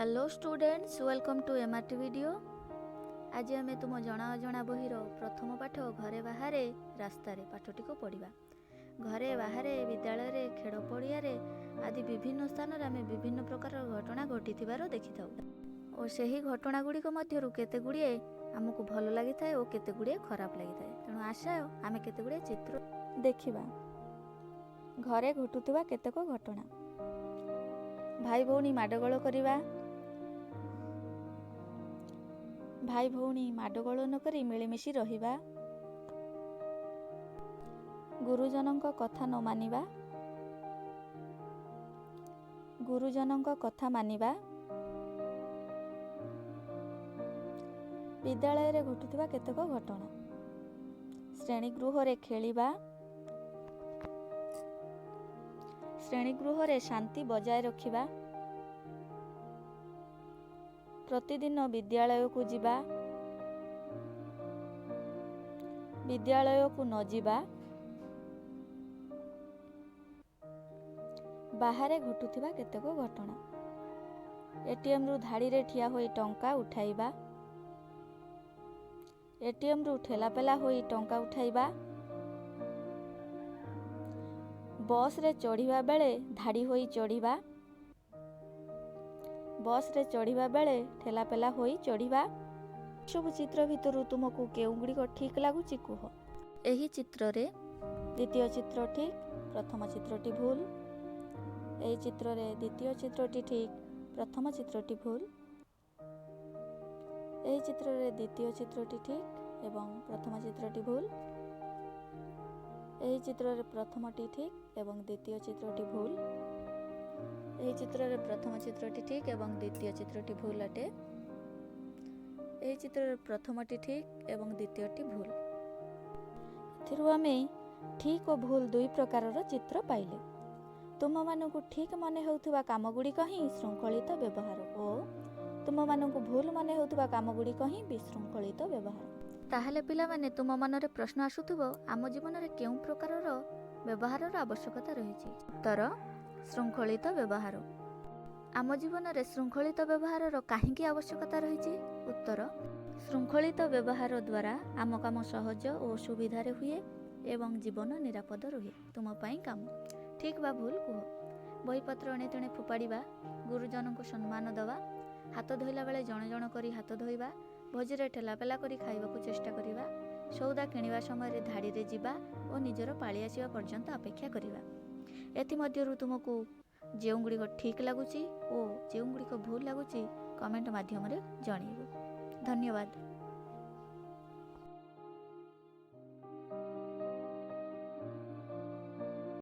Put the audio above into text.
Hello students, welcome to MRT video. ଆଜି ଆମେ ତୁମ ଜଣା ଅଜଣା ବହିର ପ୍ରଥମ ପାଠ ଘରେ ବାହାରେ ରାସ୍ତାରେ ପାଠଟିକୁ ପଢ଼ିବା। ଘରେ ବାହାରେ, ବିଦ୍ୟାଳୟରେ, ଖେଳ ପଡ଼ିଆରେ ଆଦି ବିଭିନ୍ନ ସ୍ଥାନରେ ଆମେ ବିଭିନ୍ନ ପ୍ରକାରର ଘଟଣା ଘଟିଥିବାର ଦେଖିଥାଉ ଓ ସେହି ଘଟଣା ଗୁଡ଼ିକ ମଧ୍ୟରୁ କେତେ ଗୁଡ଼ିଏ ଆମକୁ ଭଲ ଲାଗିଥାଏ ଓ କେତେ ଗୁଡ଼ିଏ ଖରାପ ଲାଗିଥାଏ। ତେଣୁ ଆସ, ଆମେ କେତେ ଗୁଡ଼ିଏ ଚିତ୍ର ଦେଖିବା। ଘରେ ଘଟୁଥିବା କେତେକ ଘଟଣା: ଭାଇ ଭଉଣୀ ମାଡ଼ଗୋଳ କରିବା, ଭାଇ ଭଉଣୀ ମାଡ଼ଗୋଳ ନ କରି ମିଳିମିଶି ରହିବା, ଗୁରୁଜନଙ୍କ କଥା ନ ମାନିବା, ଗୁରୁଜନଙ୍କ କଥା ମାନିବା। ବିଦ୍ୟାଳୟରେ ଘଟୁଥିବା କେତେକ ଘଟଣା: ଶ୍ରେଣୀଗୃହରେ ଖେଳିବା, ଶ୍ରେଣୀଗୃହରେ ଶାନ୍ତି ବଜାୟ ରଖିବା, ପ୍ରତିଦିନ ବିଦ୍ୟାଳୟକୁ ଯିବା, ବିଦ୍ୟାଳୟକୁ ନ ଯିବା। ବାହାରେ ଘଟୁଥିବା କେତେକ ଘଟଣା: ଏଟିଏମ୍ରୁ ଧାଡ଼ିରେ ଠିଆ ହୋଇ ଟଙ୍କା ଉଠାଇବା, ଏଟିଏମ୍ରୁ ଠେଲାପେଲା ହୋଇ ଟଙ୍କା ଉଠାଇବା, ବସ୍ରେ ଚଢ଼ିବା ବେଳେ ଧାଡ଼ି ହୋଇ ଚଢ଼ିବା, ବସ୍ରେ ଚଢ଼ିବା ବେଳେ ଠେଲାପେଲା ହୋଇ ଚଢ଼ିବା। ଏସବୁ ଚିତ୍ର ଭିତରୁ ତୁମକୁ କେଉଁଗୁଡ଼ିକ ଠିକ୍ ଲାଗୁଛି କୁହ। ଏହି ଚିତ୍ରରେ ଦ୍ୱିତୀୟ ଚିତ୍ର ଠିକ୍, ପ୍ରଥମ ଚିତ୍ରଟି ଭୁଲ। ଏହି ଚିତ୍ରରେ ଦ୍ୱିତୀୟ ଚିତ୍ରଟି ଠିକ୍, ପ୍ରଥମ ଚିତ୍ରଟି ଭୁଲ। ଏହି ଚିତ୍ରରେ ଦ୍ୱିତୀୟ ଚିତ୍ରଟି ଠିକ୍ ଏବଂ ପ୍ରଥମ ଚିତ୍ରଟି ଭୁଲ। ଏହି ଚିତ୍ରରେ ପ୍ରଥମଟି ଠିକ୍ ଏବଂ ଦ୍ୱିତୀୟ ଚିତ୍ରଟି ଭୁଲ। ଏହି ଚିତ୍ରରେ ପ୍ରଥମ ଚିତ୍ରଟି ଠିକ୍ ଏବଂ ଦ୍ୱିତୀୟ ଚିତ୍ରଟି ଭୁଲ ଅଟେ। ଏହି ଚିତ୍ରରେ ପ୍ରଥମଟି ଠିକ୍ ଏବଂ ଦ୍ୱିତୀୟଟି ଭୁଲ। ଏଥିରୁ ଆମେ ଠିକ୍ ଓ ଭୁଲ ଦୁଇ ପ୍ରକାରର ଚିତ୍ର ପାଇଲେ। ତୁମମାନଙ୍କୁ ଠିକ୍ ମନେ ହେଉଥିବା କାମଗୁଡ଼ିକ ହିଁ ଶୃଙ୍ଖଳିତ ବ୍ୟବହାର ଓ ତୁମମାନଙ୍କୁ ଭୁଲ ମନେ ହେଉଥିବା କାମଗୁଡ଼ିକ ହିଁ ବିଶୃଙ୍ଖଳିତ ବ୍ୟବହାର। ତାହେଲେ ପିଲାମାନେ, ତୁମ ମନରେ ପ୍ରଶ୍ନ ଆସୁଥିବ, ଆମ ଜୀବନରେ କେଉଁ ପ୍ରକାରର ବ୍ୟବହାରର ଆବଶ୍ୟକତା ରହିଛି? ଉତ୍ତର: ଶୃଙ୍ଖଳିତ ବ୍ୟବହାର। ଆମ ଜୀବନରେ ଶୃଙ୍ଖଳିତ ବ୍ୟବହାରର କାହିଁକି ଆବଶ୍ୟକତା ରହିଛି? ଉତ୍ତର: ଶୃଙ୍ଖଳିତ ବ୍ୟବହାର ଦ୍ୱାରା ଆମ କାମ ସହଜ ଓ ସୁବିଧାରେ ହୁଏ ଏବଂ ଜୀବନ ନିରାପଦ ରୁହେ। ତୁମ ପାଇଁ କାମ: ଠିକ୍ ବା ଭୁଲ କୁହ। ବହିପତ୍ର ଏଣେତେଣେ ଫୋପାଡ଼ିବା, ଗୁରୁଜନଙ୍କୁ ସମ୍ମାନ ଦେବା, ହାତ ଧୋଇଲା ବେଳେ ଜଣ ଜଣ କରି ହାତ ଧୋଇବା, ଭୋଜିରେ ଠେଲାପେଲା କରି ଖାଇବାକୁ ଚେଷ୍ଟା କରିବା, ସଉଦା କିଣିବା ସମୟରେ ଧାଡ଼ିରେ ଯିବା ଓ ନିଜର ପାଳି ଆସିବା ପର୍ଯ୍ୟନ୍ତ ଅପେକ୍ଷା କରିବା। ଏଥିମଧ୍ୟରୁ ତୁମକୁ ଯେଉଁଗୁଡ଼ିକ ଠିକ୍ ଲାଗୁଛି ଓ ଯେଉଁଗୁଡ଼ିକ ଭୁଲ ଲାଗୁଛି, କମେଣ୍ଟ ମାଧ୍ୟମରେ ଜଣାଇବ। ଧନ୍ୟବାଦ।